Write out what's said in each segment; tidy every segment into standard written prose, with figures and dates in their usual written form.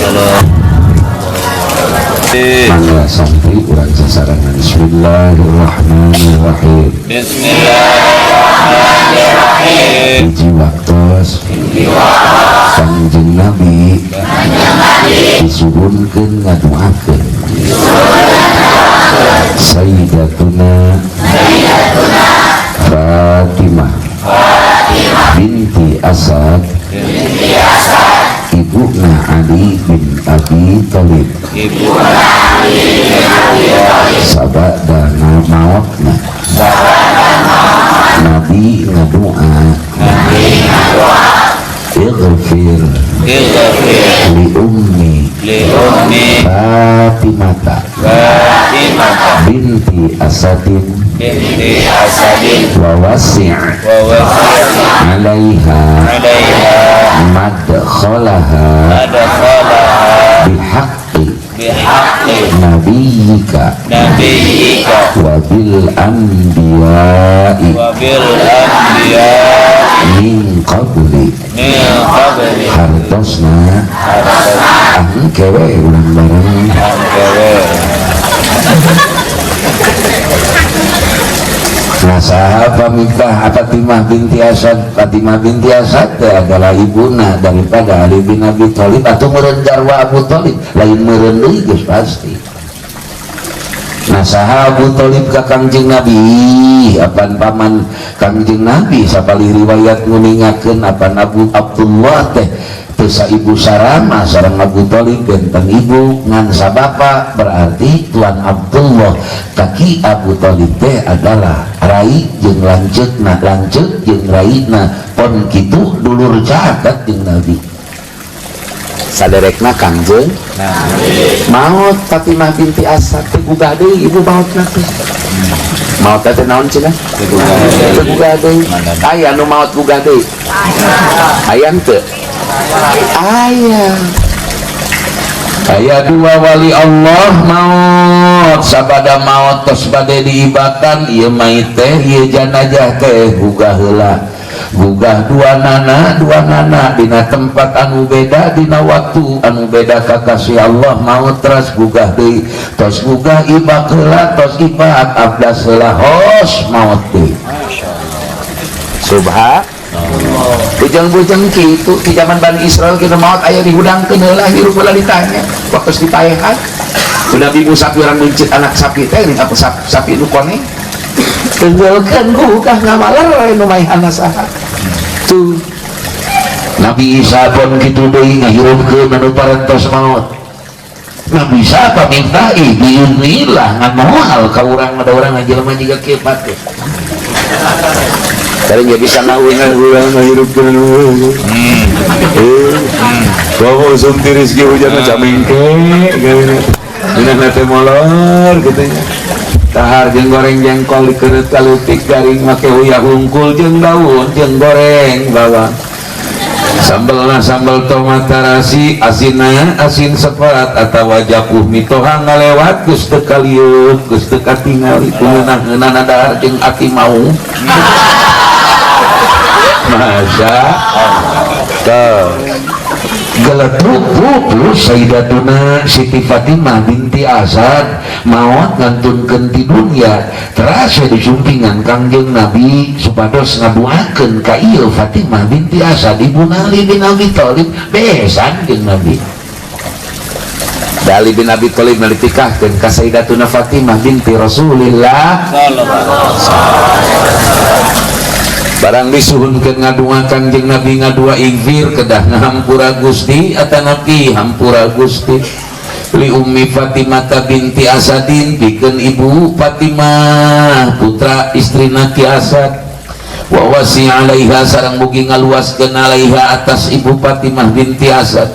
Waalaikumsalam. Mangga santri urang sasarengan. Bismillahirrahmanirrahim. Bismillahirrahmanirrahim. Hiji waktos Kangjeng Nabi disuhunkeun ngaduakeun Sayyidatuna Fatimah binti Asad, ibuna Ali bin Abi Thalib, sabadana maotna Nabi ngadoa, ighfir li ummi Fatimata binti Asadin wa wasi' 'alaiha madkhalaha bihaqqi nabiyyika wa bil anbiya'i min qabli. Hartosna angkewe urang bareng. Nah, saha pamikah Fatimah binti Asad? Fatimah binti Asad teh adalah ibuna daripada Ali bin Abi Thalib atau meureun garwa Abu Thalib, lain meureun deui geus pasti. Nah, saha Abu Thalib ka Kangjeng Nabi? Apan paman Kangjeng Nabi sapalih riwayat nguningakeun apan Abu Abdullah teh teu saibu sarama sareng Abu Thalib, benten ibu ngan sabapa, berarti Tuan Abdullah kaki Abu Thalib teh adalah rai jeung lanceukna, lanceuk jeung raina, pon kitu dulur caket jeung Nabi. Saderekna Kangjeng Nabi. Maot Fatimah binti Asad teh gugah deui ibu maotna teh. Maot teh naon cenah? Teu gugah deui. Aya nu maot gugah deui? Aya teu? Aya. Aya dua wali Allah maot, sabada maot tos bade diibakan ieu mayit teh, ieu janajah teh gugah heula. Gugah dua nana, dua nana dina tempat anu beda, dina waktu anu beda kakasih Allah maot teras gugah deui, tos gugah ibak heula, tos ibak abdas heula, hos maot deui. Subhanallah. Bujang-bujang kitu di zaman Bani Israel kita maot aya dihudangkeun heula, hirup heula ditanya waktu dipaehan. Nabi Musa urang mencit anak sapi teh apa sapi nu koneng. Tenggelkeun gugah ngamalar nu maehanna saha. Tuh. Nabi Isa pun kitu deui ngahirupkeun anu parantos maot. Nabi Isa paminta biiznillah ngan moal ka urang ada urang jelema jiga kieu patuh. Tadi nggak bisa ngawingan urang ngahirupkeun. Bawa usum tiris ge hujan mah camengke geuning. Dina teh molor kitu nya. Tahar jeung goreng jengkol dikereut kalutik garing make uyah hungkul jeung daun jeung goreng bawang. Sambelna sambel tomat tarasi, asinna asin sepat atawa japuh mitoha ngalewat geus teu kalieut geus teu katingali kumeunah-ngeunah dahar jeung ati mau. Masya Allah. Geletruk plus Sayyidatuna Siti Fatimah binti Asad maot ngantunkeun ti dunya terasa disumpingan Kangjeng Nabi supados ngaduakeun ka ieu Fatimah binti Asad ibu Ali bin Abi Thalib besan jeung Nabi. Da Ali bin Abi Thalib nalitikahkeun ka Sayyidatuna Fatimah binti Rasulillah sallallahu alaihi wasallam. Barang disuhunkeun ngadua Kangjeng Nabi ngadua igfir kedah ngahampura Gusti atanapi hampura Gusti li ummi Fatimah binti Asadin pikeun ibu Fatimah putra istrina Ki Asad wa wasi 'alaiha sareng mugi ngaluaskeun 'alaiha atas ibu Fatimah binti Asad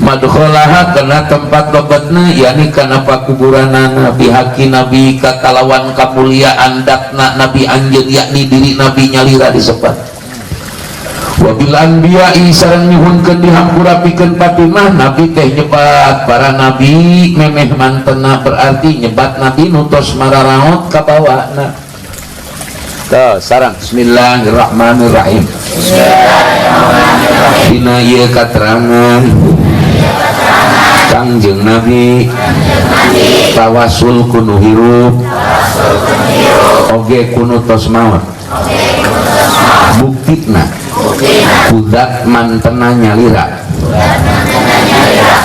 madkhalaha kana tempat lebetna yakni kana pakuburanana bihaqi nabi kakalawan kamuliaan datna nabi anjeun yakni diri nabi nyalira disepat wabil anbiya'i sareng nyuhunkeun dihampura pikeun Fatimah nabi teh nyebat para nabi memeh mantena berarti nyebat nabi nu tos mararaot ka bawana. Tuh, sareng bismillahirrahmanirrahim. Bismillahirrahmanirrahim. Dina ieu katerangan Kangjeng Nabi tawasul ku nu hirup oge ku nu tos maot. Buktina ku zat mantena nyalira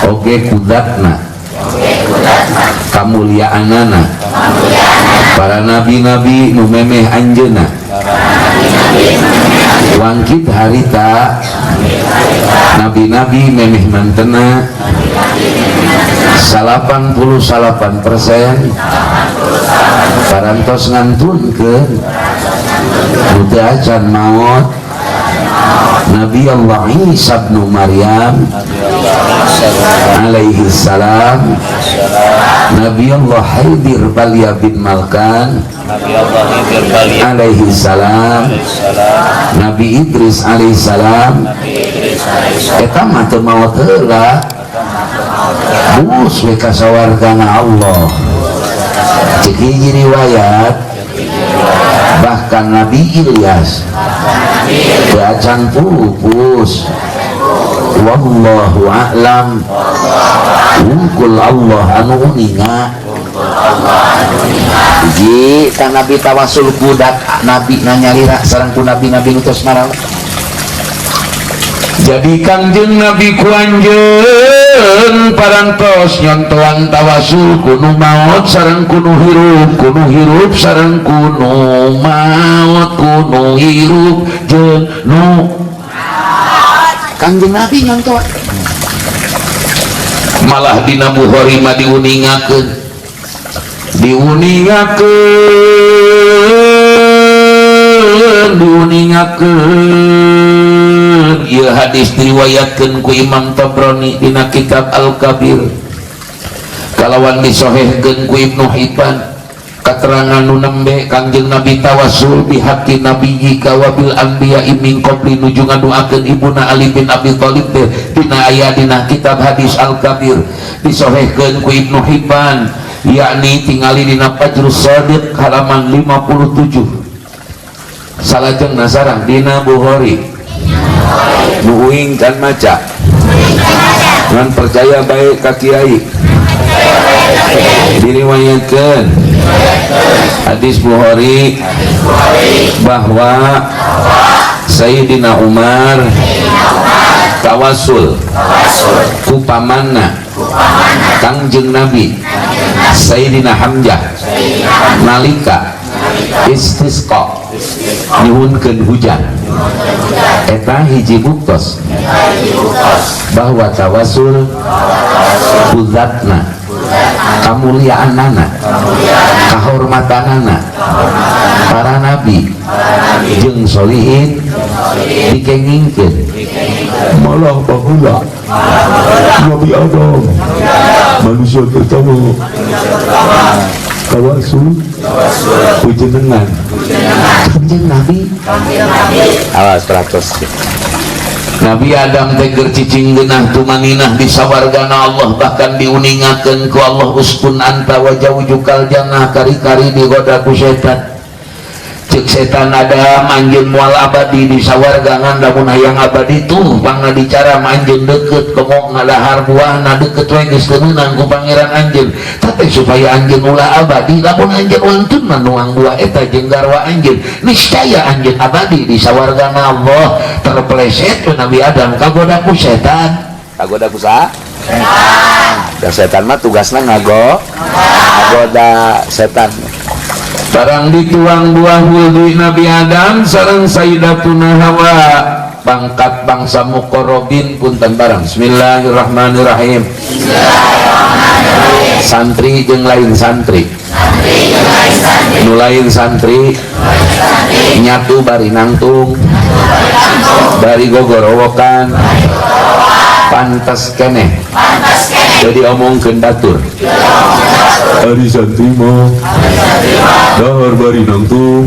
oge ku zatna kamuliaanana para nabi-nabi nu memeh anjeunna wangkit harita nabi-nabi memeh mantena 89% parantos ngantunkeun nu teu acan maot Nabi Allah Isa bin Maryam alaihi salam, Nabi Allah Haidir Balia bin Malkan Nabi Allah Khidir Bali alaihi salam, salam. Nabi Idris alaihi salam. Nabi Idris alaihi Eta mah teu maot heula, bus we ka sawargana Allah. Cek hiji riwayat, bahkan Nabi Ilyas teu acan pupus. Wallahu a'lam, wungkul Allah anu uninga. Hiji kan Nabi tawasul ku zat Nabi nanyalira sareng ku nabi-nabi nu tos marawat. Jadi Kangjeng Nabi ku anjeun parantos nyontoan tawasul ku nu maot sareng ku nu hirup, ku nu hirup sareng ku nu maot, ku nu hirup jeung nu Kangjeng Nabi nyontoan. Malah dina Bukhari mah diuningakeun, diuningakeun, diuningakeun. Ieu hadis diriwayatkeun ku Imam Tabrani dina kitab Al-Kabir kalawan disohehkeun ku Ibnu Hibban. Katerangan nu nembe Kangjeng Nabi tawasul bihaqqi nabiyyika wa bil anbiya'i min qabli, nuju ngadoakeun ibuna Ali bin Abi Thalib teh dina aya dina kitab hadis Al-Kabir, disohehkeun ku Ibnu Hibban, yakni tingali dina Fajrus Shadiq halaman 57. Salajeng nasarang dina Bukhari. Nu uing can maca ngan percaya baik ka kiai, diriwayatkeun hadis Bukhari bahwa Sayyidina Umar tawasul ku pamanna Kangjeng Nabi Sayyidina Hamzah nalika istisqa nyuhunkeun hujan. Eta hiji buktos bahwa tawasul ku zatna kamuliaanana kahormatanana para nabi jeung solihin dikengingkeun. Malah baheula Nabi Adam manusia pertama tawasul ku jenengan. Kanjeng Nabi. Awas 100. Nabi Adam teh keur cicing geunah tumaninah di sawargana Allah, bahkan diuningakeun ku Allah uskun anta wa zaujukal jannah, kari-kari digoda ku setan. Cek setan, "Adam, anjeun moal abadi di sawarga, ngan lamun hayang abadi tuh pangna dicara anjeun deket komo ngadahar buahna deket we geus teu meunang ku pangeran anjeun. Tapi supaya anjeun ulah abadi, lamun anjeun wantun nuang buah eta jeung garwa anjeun, niscaya anjeun abadi di sawargana Allah." Terpeleset we Nabi Adam kagoda ku setan. Kagoda ku saha? Setan. Setan mah tugasna ngagoda setan. Barang dituang buah wudhu, Nabi Adam sareng Sayyidatuna Hawa pangkat bangsa muqarrabin. Punten barang. Bismillahirrahmanirrahim. Santri jeung lain santri, nu lain santri nyatu bari nangtung bari gogorowokan pantes keneh jadi omongkeun batur. Ari santri mah dahar bari nangtung.